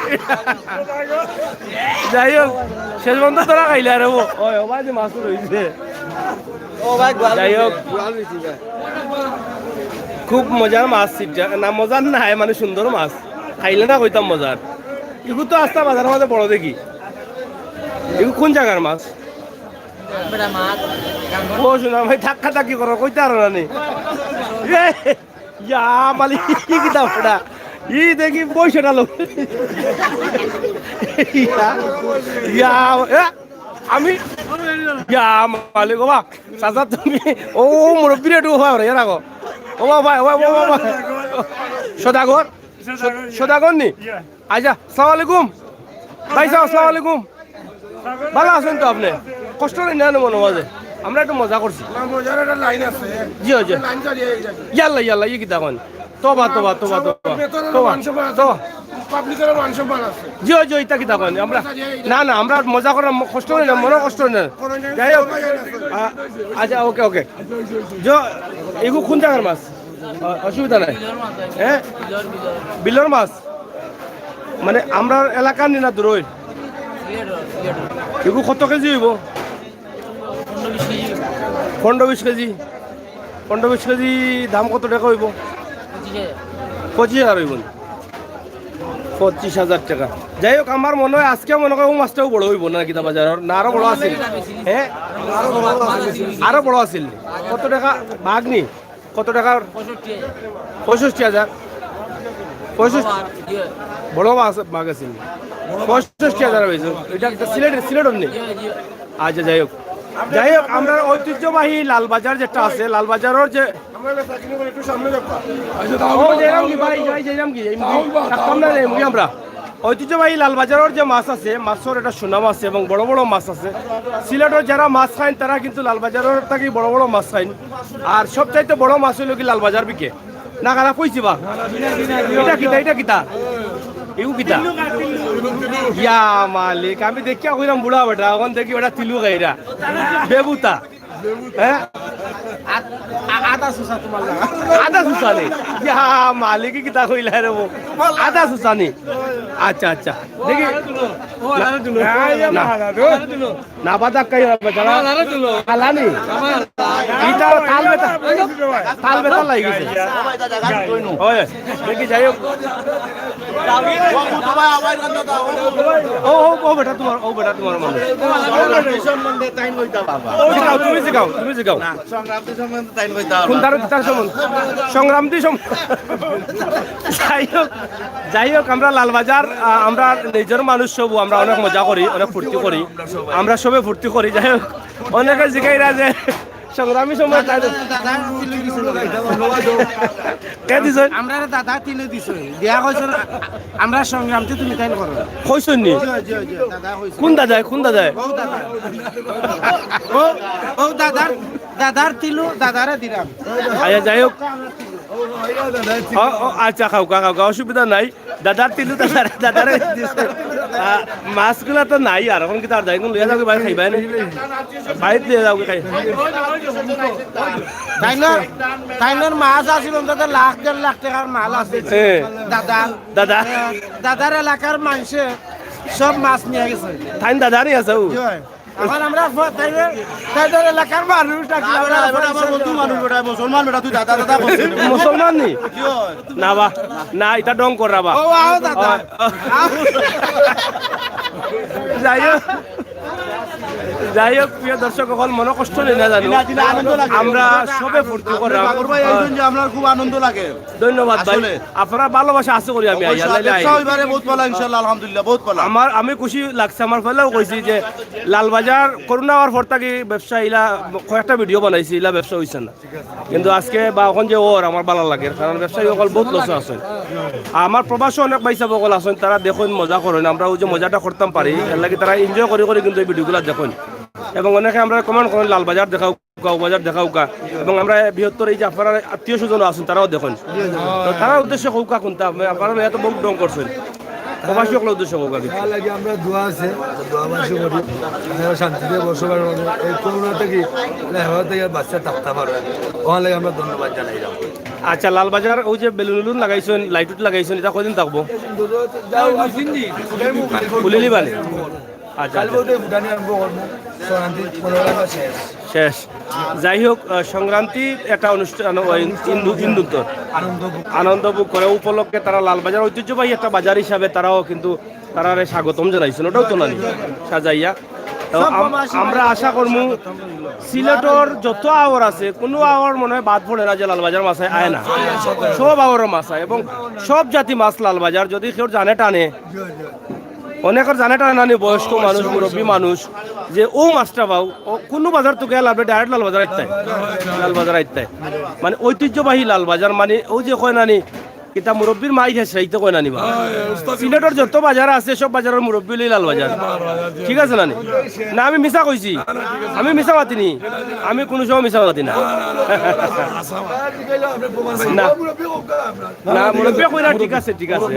যাই হোক, শেষ পর্যন্ত ধরা খাইলায় রে বা। ওই, ও ভাই, মাছ তো রইছে। ও ভাই, গোয়াল যাই হোক। গোয়াল রইছে ভাই। খুব মজার মাছ, সিটটা। না, মজার নায়, মানে সুন্দর মাছ। খাইলে না কইতাম মজার। ইগু তো আস্তা বাজারর মাঝে বড় দেখি। ইগু কোন জাগার মাছ? ও, শোনা ভাই, ধাক্কা ধাক্কি করো, কইতে পারো না নি। এ, ইয়া, মালিক, কি কিতা ওটা? ই দেখি, পয়সাটা লো। ইয়া, ইয়া, এ, আমি, ইয়া, মালিক, ও বা, চাচা তুমি, ও, ও, মুরব্বিরে একটু ওবা, ওরা, এরা গো। ও বা, ভাই, ও বা, ও বা, ও বা। সদাগর? সদাগর নি? আচ্ছা, সালাম আলাইকুম। ভাই সাহেব, আসসালামু আলাইকুম। ভালা আছইন তো আপনে? কষ্ট অইছে না মনো মাঝে? আমরা একটু মজা করছি। না, মজার একটা লাইন আছে। জি, জি। লাইন চালিয়ে এই যাবে। ইয়াল্লা, ইয়াল্লা, ই কিতা কইন? তবা, তবা, তবা, তবা। বেতনের তবা, মান সম্মান আছে। তবা। পাবলিকের মান সম্মান আছে। জি, জি, ইতা কিতা কইন? আমরা, না, না, আমরা মজা করার ম-, কষ্ট অইছে না, মনো কষ্ট অইছে না। যাই হোক, আ-, আচ্ছা, ওকে, ওকে। জ-, এগু কোন জাগার মাছ? অ-, অসুবিধা নাই। হ্যাঁ? বিলর মাছ? মানে, আমরার এলাকার নি না দূরইর? এগু কত কেজি অইবো? পনেরো বিশ কেজি। পনেরো বিশ কেজি দাম কত টেকা অইবো? পঁচিশ হাজার অইবো নি? পঁচিশ হাজার টেকা। যাই হোক, আমার মনো অয় আজকে মনো অয় অউ মাছটাও বড় অইবো না কিতা বাজারর? না, আরো বড় আছিল। হ্যাঁ? আরো বড় আছিল। কত টেকা ভাগ নি? কত টেকার? পঁয়ষট্টি হাজার। পঁয়ষট্টি? বড় মাছ, মাছ আছিল। পঁয়ষট্টি হাজার অইছে। ইটা একটা সিলেট, সিলেটর নি? আচ্ছা, যাই হোক। যাই হোক, আমরার ঐতিহ্যবাহী লালবাজার যেটা আছে, লালবাজারর যে ও, যাইরাম কি ভাই, ভাই, যাইরাম কি? এই মুখে থাকতাম না, এই মুখে আমরা। ঐতিহ্যবাহী লালবাজারর যে মাছ আছে, মাছর একটা সুনাম আছে এবং বড় বড় মাছ আছে। সিলেটর যারা মাছ খাইন, তারা কিন্তু লালবাজারর থাকি বড় বড় মাছ খাইন। আর সবচাইতে বড় মাছ অইলো কি লালবাজার বিকে। না, খারাপ কইছি বা? ইটা কিতা, ইটা কিতা? ইউ কিতা? ইয়া মালিক, আমি দেখিয়া কইলাম বুড়া বেটা, অখন দেখি বেটা তিলু খাইরা। বেবুতা। হ্যাঁ? আ-, আ-, আদা সুসা তোমার লাগা। আদা সুসা নি? ইয়া মালিক, কিতা কইলা রে বো? আদা সুসা নি? আচ্ছা, আচ্ছা। দেখি। ও, আদা তুলো। না, না। না, বাদা কাই হবে, যারা আলানি। ইটা তাল বেতা, তাল বেতা লাগি গেছে। ওই, দেখি, যাই হোক। ও, ও, ও বেটা তোমার, ও বেটা তোমার মানুষ। শিখাও, তুমি শিখাও, তুমি শিখাও। সংগ্রামী সম্বন্ধে তাইন কইতা পারবা। কোন তার, তার সম্বন্ধে? সংগ্রামী সম-, যাই হোক, যাই হোক, আমরা লালবাজার, আ, আমরা নিজর মানুষ সব, আমরা অনেক মজা করি, অনেক ফুর্তি করি, আমরা সবে ফুর্তি করি। যাই হোক, অনেকে জিগাইরা যে সংগ্রামী সম্বন্ধে তাই দাদা, দাদা, তিলু দিছে। কে দিছে? আমরা দাদা তিলু দিছে। দিয়া কইছে, "আমরা সংগ্রামী, তুমি তাইন করো।" কইছইন নি? জি, জি, জি, দাদা কইছে। কোন দাদায়, কোন দাদায়? ও দাদা। ও, ও দাদার, দাদার তিলু, দাদারে দিলাম। আচ্ছা, যাই হোক। ও, ও, আচ্ছা, খাউক্কা, খাউক্কা, অসুবিধা নাই। দাদার তিলু, দাদারে, দাদারে দিছে। আ, মাছগুলা তো নাই আর, অখন কিতা আর যাই, অখন লইয়া যাওগি, ভাই, খাইবায় নি? বাড়িত লইয়া যাওগি, খাই। তাইনর, তাইনর মাছ আছিল, অন্তত লাখ, দেড় লাখ টেকার মাল আছে। হ্যাঁ। দাদা। দাদা। দাদার এলাকার মানষে সব মাছ নিয়া গেছে। তাইন দাদারই আছে, ও? জি অয়। অখন আমরা ফ-, তাইনর, তাইনর এলাকার মানুষ, ডাকি আমরা এবার আমার বন্ধু মানুষ, বেটা, মুসলমান, বেটা, তুই দাদা, দাদা করছিস। মুসলমান নি? জি অয়। না বা, না, ইটা ঢং করা বা। ও, আও দাদা। ও। যাই হোক, যাই হোক, প্রিয় দর্শক অকল, মনো কষ্ট নেইন না জানু। না, না, আনন্দ লাগে। আমরা সবে ফুর্তি করলাম। বাগর ভাই, এই জন্য যে আপনার খুব আনন্দ লাগে। ধন্যবাদ ভাই। আসলে। আপনার ভালোবাসা আশা করি আমি অবশ্যই, আইয়া, নাইলে আই। ব্যবসা অইবারে বহুত ভালা, ইনশাআল্লাহ, আলহামদুলিল্লাহ, বহুত ভালা। আমার, আমি খুশি লাগছে, আমার পয়লাও কইছি যে লালবাজার করোনা অওয়ার পর থাকি ব্যবসা ইলা কয়েকটা ভিডিও বানাইছি, ইলা ব্যবসা অইছে না। কিন্তু আজকে বা অখন যে অর আমার ভালা লাগের, কারণ ব্যবসায়ী অকল বহুত লসো আছইন। আমার প্রবাসও অনেক ভাইসাব অকল আছইন, তারা দেখইন, মজা করইন, আমরা অউ যে মজাটা করতাম পারি, এরলাগি তারা enjoy করি করি কিন্তু এই ভিডিওগুলা দেখইন। এবং অনেকে আমরারে comment করইন, "লালবাজার দেখাউক্কা, অউ বাজার দেখাউক্কা।" এবং আমরা বৃহত্তর এই যে আপনার আত্মীয় স্বজন আছইন, তারাও দেখইন। তো তারার উদ্দেশ্যে কউক্কা কুনতা, আপনারা লইয়া তো বহুত ঢং করছইন, প্রবাসী অকলর উদ্দেশ্যে কউক্কা কিছু। তার লাগি আমরা দোয়া আছে, দোয়া মানষে করি, আপনারা শান্তিতে বসবাস করইন। এই করোনা থাকি, মানে, হেফাজত থাকি বাঁচিয়া থাকতা পারইন। অখান লাগি আমরা ধন্যবাদ জানাইরাম। আচ্ছা, লালবাজার অউ যে বেলুন উলুন লাগাইছইন, লাইট উট লাগাইছইন, ইটা কয়দিন থাকবো? খুলিলিবা নি? আচ্ছা, আচ্ছা। কাইল বলতে ফুটানি আরম্ভ করবো, সংক্রান্তি পনেরো তারিখ শেষ। শেষ। যাই হোক, আহ, সংক্রান্তি একটা অনুষ্ঠান, ওই হিন্দু, হিন্দুত্ব আনন্দ উপভোগ। আনন্দ উপভোগ করে উপলক্ষে তারা লালবাজার ঐতিহ্যবাহী একটা বাজার হিসাবে তারাও কিন্তু তারারে স্বাগতম জানাইছইন, ওটাও তো নানি সাজাইয়া। তো আম-, আমরা আশা করমু সিলেটর যত আওর আছে, কুনু আওর মনো অয় বাদ পড়ে না যে লালবাজার মাছায় আয় না, সব আওরর মাছায় এবং সব জাতি মাছ লালবাজার। যদি কেউর জানে টানে, অনেকর জানে টানে নানি, বয়স্ক মানুষ, মুরব্বী মানুষ, যে অউ মাছটা পাও, অউ কুনু বাজার থাকি লাভে direct লালবাজার আইতায়, লালবাজার আইতায়। মানে ঐতিহ্যবাহী লালবাজার, মানে অউ যে কয় নানি, কিতা মুরব্বির মাই হেসরাইতে কয় না নি বা? সিলেটর যত বাজার আছে, সব বাজারর মুরব্বি অইলে লালবাজার। ঠিক আছে না নি? না, আমি মিছা কইছি? আমি মিছা মাতিনি? আমি কুনু সময় মিছা মাতি না। না। না, মুরব্বি কইরা ঠিক আছে, ঠিক আছে।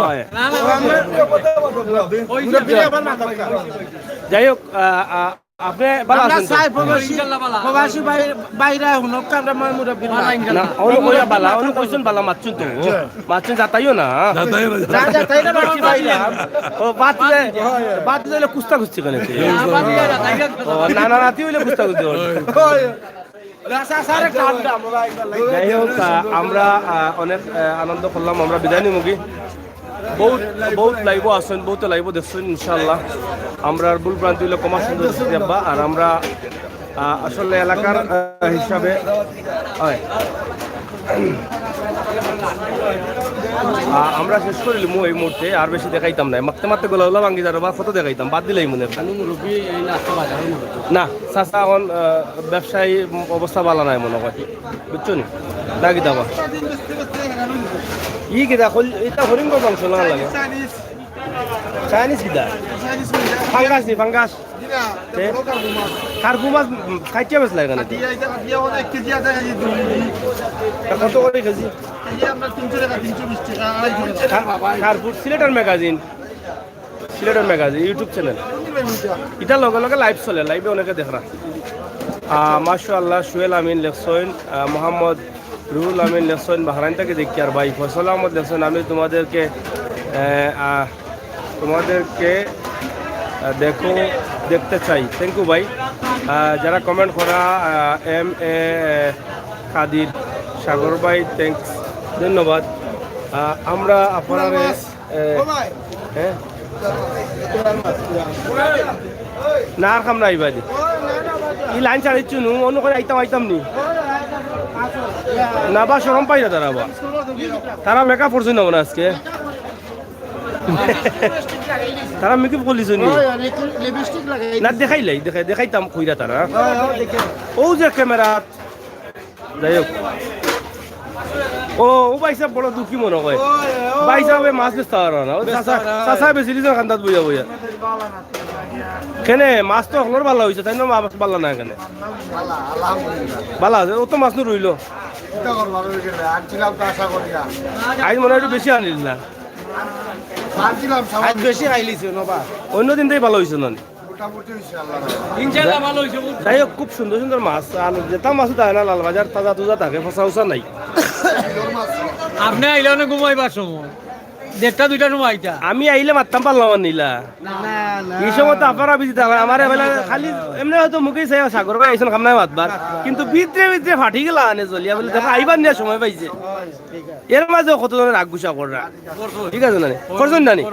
অয়। যাই হোক, আ, আ, আপনে ভালা আছইন তো? চাই প্রবাসী, প্রবাসী ভাই, ভাইরা হুনউক্কা, আমরা ময় মুরব্বি না। না, অনো কইরা ভালা, অনো কইছইন ভালা মাতছইন তো। মাতছইন যাতাইও না। যাতাইও না। যা, যাতাইও না, বাকি ভাইরা। ও, বাদ দিলে, বাদ দিলে কুস্তা কুস্তি কেনে? ও, না, না, নাতি অইলে কুস্তা কুস্তি অয়। যাই হোক, আ, আমরা, আ, অনেক, আ, আনন্দ করলাম, আমরা বিদায় নিমুগি। বহুত, বহুত live-ও আছইন, বহুত live-ও দেখছইন, ইনশাআল্লাহ। আমরার ভুল ভ্রান্তি অইলে ক্ষমার সুন্দর দৃষ্টিতে দেখবা। আর আমরা, আ, আসলে এলাকার, আ, হিসাবে, অয়। আ, আমরা শেষ করিলিমু এই মুহূর্তে, আর বেশি দেখাইতাম নায়। মাততে মাততে গলা গলা ভাঙ্গি যার, বা কত দেখাইতাম, বাদ দিলাই মনে হয়। না, চাচা অখন, আহ, ব্যবসায়ী অবস্থা ভালা নায় মনে হয়, বুঝছো নি? না কিতা বা? ই কিতা, ইটা হরিণর মাংস না লাগে? চাইনিজ কিতা? ফাঙ্গাস নি, ফাঙ্গাস? তে? কার্পু মাছ, উম, কাটিয়া বেচলা কেনে? কত করি কেজি? কার-, কার্পু, সিলেটর ম্যাগাজিন। সিলেটর ম্যাগাজিন, YouTube channel। ইটার লগে লগে live চলে, live-এ অনেকে দেখরা। আহ, মাশাআল্লাহ, সুহেল আমিন লেখছইন, আহ, মোহাম্মদ রুহুল আমিন লেখছইন, বাহরাইন থাকি দেখিয়ার ভাই। ফয়সাল আহমদ লেখছইন, আমি তোমাদেরকে, আহ, আহ, তোমাদেরকে, আহ, দেখো, দেখতে চাই। Thank you ভাই। আহ, যারা comment করা, আহ, এম এ কাদির সাগর ভাই, thanks, ধন্যবাদ। আহ, আমরা আপনারে এ, হে? না, আর কাম নাই ভাই। ই লাইন ছাড়িচ্ছু নু, অন্য করে আইতাম, আইতাম নি। না বা, শরম পাইরা তারা বা। তারা makeup করছইন না মনে আজকে। তারা makeup করলিছইন নি। না, দেখাইলাই, দেখাই, দেখাইতাম কইরা তারা। অউ যে camera যাই হোক। ও, ও ভাইসাব বড় দুঃখী মনে হয়। ভাইসাবে মাছ বেচতা পাররা না। ও চাচা, চাচায় বেচিলিছইন কান্দাত বইয়া বইয়া। কেনে, মাছ তো অকলর ভালা অইছে, তাইন মাছ ভালা না কেনে? ভালা আছে, অত মাছ নু রইলো। আইজ মনে হয় একটু বেশি আনিলা। আইজ বেশি খাইলিছে, নবা। অন্য দিন থাকি ভালা অইছে না নি? মোটামুটি অইছে, আল্লাহর রহমতে। ইনশাআল্লাহ ভালা অইছে। যাই হোক, খুব সুন্দর সুন্দর মাছ। আর যেতা মাছও থাকে না, লালবাজার তাজা তুজা থাকে, ফসা উসা নাই। আপনে আইলে অনেক ঘুমাইবার সময়, দেড়টা দুইটার সময় আইতা। আমি আইলে মাততাম পারলাম না নি লা। না, না। ই সময় তো আপনারা busy থাকইন, আমার এবেলা খালি এমনে হয়তো মুখে চাই, সাগর ভাই আইছইন, কাম নাই মাতবার। কিন্তু ভিতরে ভিতরে ফাটি গেলা আনে জ্বলিয়া বলে, দেখো, আইবার নিয়া সময় পাইছে। এর মাঝেও কতজনে রাগ গুসা কররা। ঠিক আছে না নি? করছইন না নি?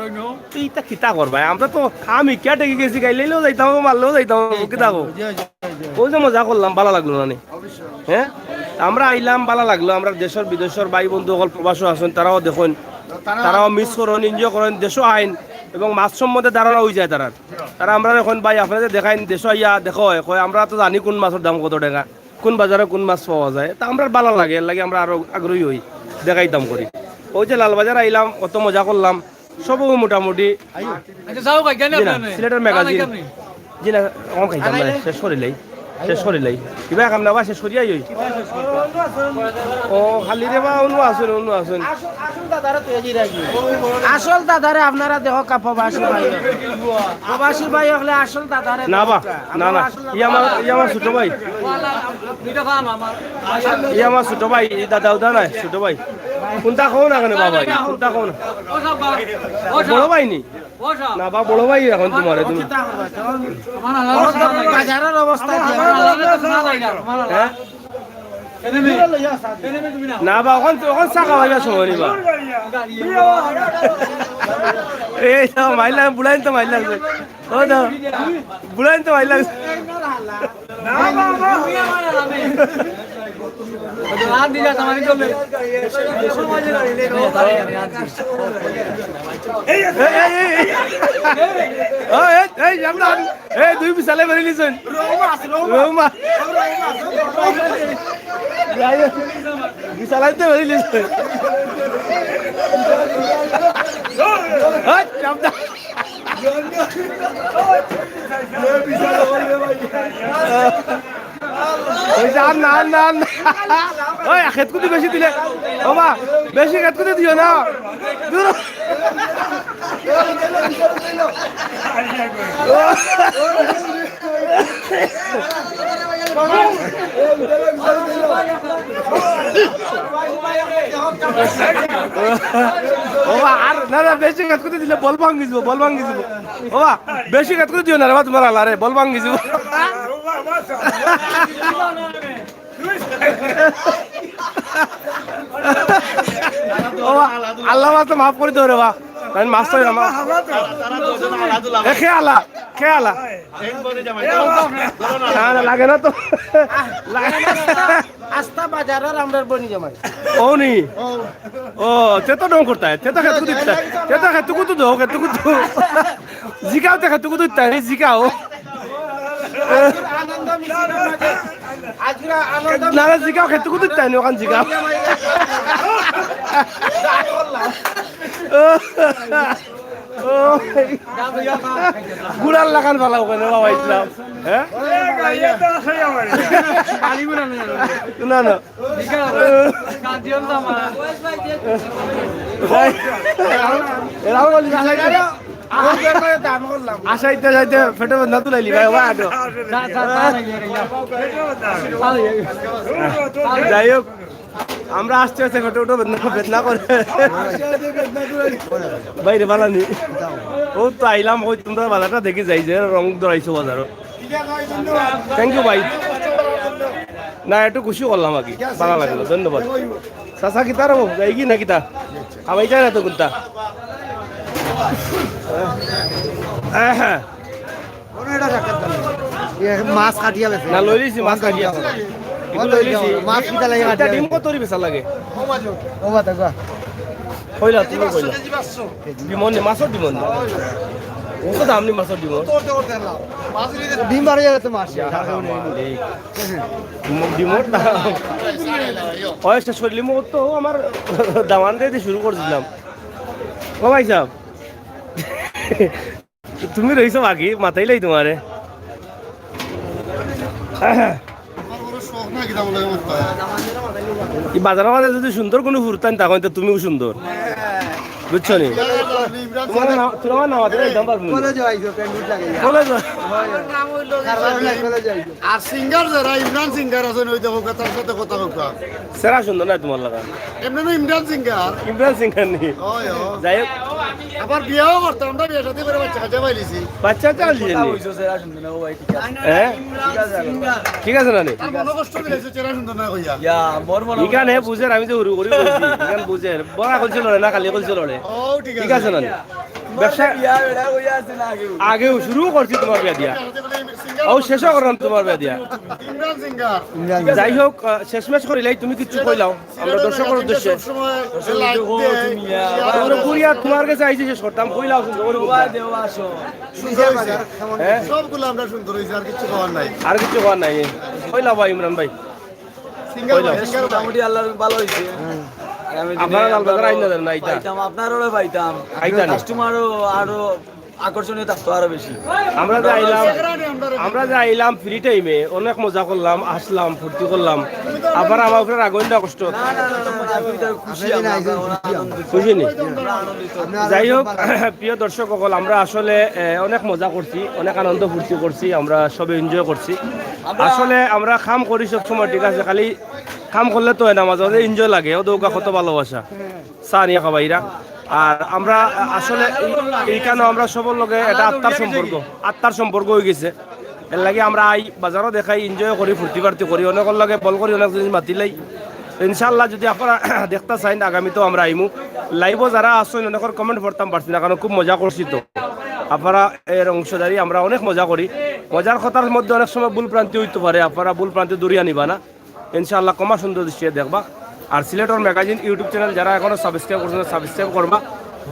ইতা কিতা করবায়? আমরা তো কাম ইকিয়া ঠেকি গেছি, গাইলাইলেও যাইতাম অইবো, মারলেও যাইতাম অইবো, কিতা কও? অউ যে মজা করলাম, ভালা লাগলো না নি? হে? আমরা আইলাম, ভালা লাগলো। আমরার দেশর বিদেশর ভাই বন্ধু অকল প্রবাসও আছইন, তারাও দেখইন, তারাও miss করইন, enjoy করইন, দেশো আইন এবং মাছ সম্বন্ধে ধারণা অইযায় তারার। তারা আমরারে কইন, "ভাই, আপনারা যে দেখাইন, দেশো আইয়া দেখা অয়, কয়, আমরা তো জানি কুন মাছর দাম কত টেকা।" কুন বাজারো কুন মাছ পাওয়া যায়, তা আমরার ভালা লাগে, এরলাগি আমরা আরো আগ্রহী অই, দেখাইতাম করি। অউ যে লালবাজার আইলাম, অত মজা করলাম, সবও মোটামুটি। আচ্ছা, যাও ভাই, কেন জি না, আপনি? সিলেটর ম্যাগাজিন। জি না, অখন খাইতাম না, শেষ করিলাই, শেষ করিলাই। কিবা কাম না বা, শেষ করিয়াই অই। ও, খালি রে বা, অনো আছইন, অনো আছইন। আসল দাদারে আপনারা দেখউক্কা, প্রবাসী ভাই। প্রবাসী ভাই অকলে আসল দাদারে না বা, দেখউক্কা। না, না। ই আমার, ই আমার ছোট ভাই। ই আমার ছোট ভাই, ই দাদা উদা নায়, ছোট ভাই। কুনটা কও না কেনে বাবা, কুনটা কও না? বড় ভাই নি? না বা, বড় ভাই অখন তুমারে তুমি। বাজারর অবস্থা কি? হে? না বা, অখন, অখন চা খাওয়াইবার সময় নি বা। এই তো মাইলা, বুড়াইন তো মাইলা। ও তো, বুড়াইন তো মাইলা। এই, এই, এই, এই। ও, এই, এই, আমরা, এই, দুই বিশালে বেরিলিছইন। রৌ মাছ। রৌ মাছ। বিশালাইতে বেরিলিস। হাট, চাপটা। ওই যে আর না, আর না, আর না। ওই, খেতকুতি বেশি দিলে, ও বা, বেশি খেতকুতি দিও না। দূর। ও বা, আর না, না, বেশি খেতকুতি দিলে বল ভাঙ্গি যাব, বল ভাঙ্গি যাব। ও বা, বেশি খেতকুতি দিও না রে বা, তুমার আল্লারে, বল ভাঙ্গি যাব। ও বা, আল্লাহ মাফ করি দেও রে বা। আমি মাফ চাই আমার। এ, কে আলা? কে আলা? না, না, লাগে না তো। লাগে না। আস্তা বাজারর আমরার বনি জামাই। ও নি? ও, তে তো ঢং করতায়। তে তো খেতকুতি দিতায়। তে তো খেতকুতি দেও, খেতকুতি। জিকাও তে খেতকুতি দিতায়, জিকাও। আজকের আনন্দ মিছিলর মাঝে, আজকের আনন্দ না, না, জিকাও খেতকুতি দিতায় নি, ওখান জিকাও। ও, গুড়ার লাখান ফালাও কেনে বাবা ইসলাম? হ্যাঁ? না, না। এরাও বলি, আশাইতে যাইতে পেটো বেদনা তুলাইলি ভাই, ওবা আটো। যাই হোক, আমরা আস্তে আস্তে পেটো উঠো বেদনা, বেদনা করে। বাইরে বালানি। ও তো আইলাম, ওই তুমরা বাজারটা দেখি যাই যে রং ধরাইছো বাজারো। Thank you ভাই। না, একটু খুশি করলাম আর কি, ভালা লাগলো, ধন্যবাদ। চাচা কিতা রে, যাই কি না কিতা? খাওয়াই যায় না তো কুন্তা। ইয়ে, মাছ কাটিয়া বেছে। না, লইলিছি, মাছ কাটিয়া। ইগুলো লইলিছি। মাছ কিতা লাগে এটা কাটিয়া? ডিম কত করি বেচা লাগে? ও বাবা, দেখো। কইলা তুমি কইলা। ডিমর নি, মাছর ডিমর নি। অত দাম নি মাছর ডিমর। ডিম বাড়ি যাবে তো মাছ। ইয়া, মালিক। ডিমর দাম। ওই একটা শরীর মতো আমার দামান দিয়ে শুরু করছিলাম। ও ভাই সাহেব, তুমি রইছো বাকি, মাতাইলাই তোমারে। আমার বড় শখ না, কিতা বলে করতে হয়। এই বাজারের মাঝে যদি সুন্দর কোনো ফুরতান, তখন তো তুমিও সুন্দর। বুঝছো নি? ইমরান তোমার নাম, তোমার নাম আছে, একদম পারবো না। কলেজে আইছো, প্যান্ট বুট লাগাইয়া। কলেজে? কারবার নাই, কলেজে আইছো। আর সিঙ্গার যারা, ইমরান সিঙ্গার আছেন, ওই দেখো, তার সাথে কথা হোক। সেরা সুন্দর না তোমার লাগা? এমনি না ইমরান সিঙ্গার। ইমরান সিঙ্গার নি? ওই, ওই। যাই হোক। আবার বিয়াও করতাম, আমরা বিয়া শাদী করে বাচ্চা কাচ্চা পাইলিছি। বাচ্চা কাচ্চা আনলি নি? হ্যাঁ? ঠিক আছে না নি? তার মনে কষ্ট দিলে সে চেহারা সুন্দর না কইয়া। ইয়া, মোর মনে ইখান হে বুঝের, আমি যে হুরু করি বলছি, ইখান বুঝের। বড়া কইছিল রে, না খালি কইছিল রে। ও, ঠিক ঠিক আছে। আছে না নি? ব্যবসা বিয়া বেড়া কইয়া আছে না আগেও? আগেও শুরু করছি তোমার বিয়া দিয়া। ও, শেষও করলাম তোমার বিয়া দিয়া। ইমরান সিঙ্গার। ইমরান সিঙ্গার। যাই হোক, আহ, শেষমেশ করিলাই, তুমি কিচ্ছু কইলাও। আমরা দর্শকের উদ্দেশ্যে। সবসময় লাইক দেয়। আমরা ঘুরিয়া তোমার কাছে আইছি, শেষ করতাম, কইলাও সুন্দর করে। দেও আসো। সুন্দর হইছে। হ্যাঁ? সবগুলো আমরা সুন্দর হইছে, আর কিছু কওয়ার নাই। আর কিছু কওয়ার নাই। কইলাও ভাই ইমরান ভাই। সিঙ্গার কইলাও। ভাই, সিঙ্গার ভাই। মোটামুটি আল্লাহর ভালো হইছে। আগামী দিনে আপনারা লালবাজার আইন না দেন না, এটা। পাইতাম, আপনারও পাইতাম। আইতা নি? কাস্টমারও আরো আকর্ষণীয় থাকতো আরো বেশি। আমরা যে আইলাম, আমরা যে আইলাম ফ্রি টাইমে, অনেক মজা করলাম, আসলাম, ফুর্তি করলাম। আবার আমার উপরে রাগ হইল না, কষ্ট। না, না, না, না, না, আপনি তো খুশি, আমরা, আমরা আনন্দিত। খুশি নি? আমরা আনন্দিত। যাই হোক, প্রিয় দর্শক সকল, আমরা আসলে, এ, অনেক মজা করছি, অনেক আনন্দ ফুর্তি করছি, আমরা সবে এনজয় করছি। আসলে আমরা কাম করি সব সময়, ঠিক আছে, খালি কাম করলে তো হয় না, মাঝে মাঝে এনজয় লাগে, ও দৌকা কত ভালোবাসা। চা নিয়া খাবাইরা। আর আমরা আসলে এই, এইখানো আমরা সবর লগে একটা আত্মার সম্পর্ক, আত্মার সম্পর্ক হয়ে গেছে। এর লাগি আমরা আই বাজারও দেখাই, এনজয় করি, ফুর্তি ফার্তি করি, অনেকর লগে বল করি, অনেক জিনিস মাতিলাই। ইনশাআল্লাহ যদি আপনারা দেখতা চাইন, আগামীতেও আমরা আইমু। লাইভও যারা আসছেন, অনেকর কমেন্ট পড়তাম পারছি না, কারণ খুব মজা করছি তো। আপনারা এর অংশীদারি, আমরা অনেক মজা করি। মজার কথার মধ্যে অনেক সময় ভুল ভ্রান্তি হইতে পারে, আপনারা ভুল ভ্রান্তি দূরিয়া নিবা না। ইনশাআল্লাহ ক্ষমা সুন্দর দৃষ্টিতে দেখবা। আর সিলেটর ম্যাগাজিন YouTube চ্যানেল যারা এখনো সাবস্ক্রাইব করছেন না, সাবস্ক্রাইব করবা,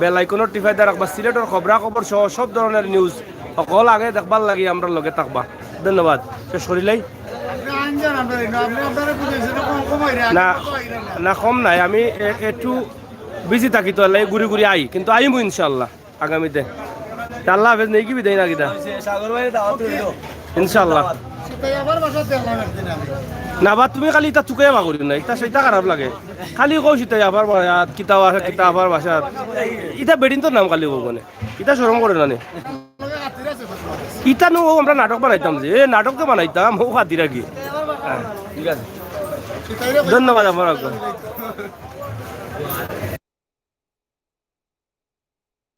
বেল আইকনও টিপাই দিয়ে রাখবা। সিলেটর খবরাখবর সহ সব ধরনের নিউজ সকল আগে দেখবার লাগি আমরার লগে থাকবা। ধন্যবাদ। শেষ করিলাই। না, না, কম নাই। আমি এ-, একটু বিজি থাকি তো, এর লাগি ঘুরি ঘুরি আই, কিন্তু আইমু ইনশাআল্লাহ আগামীতে। তে আল্লাহ হাফেজ, নেই কি বিদায় না কিতা? ইনশাআল্লাহ। না বা, তুমি খালি ইতা চুকে বা করিও না, ইতা সেটা খারাপ লাগে। খালি কও সিতাই আফার বাসাত, কিতা বাসাত, কিতা আফার বাসাত। ইতা বেটিন্তর নাম খালি কও মানে। ইতা শরম করে না নি? ইতা নু ও আমরা নাটক বানাইতাম যে, এ নাটক তো বানাইতাম, ও খাতির কি? ঠিক আছে। ধন্যবাদ আপনার।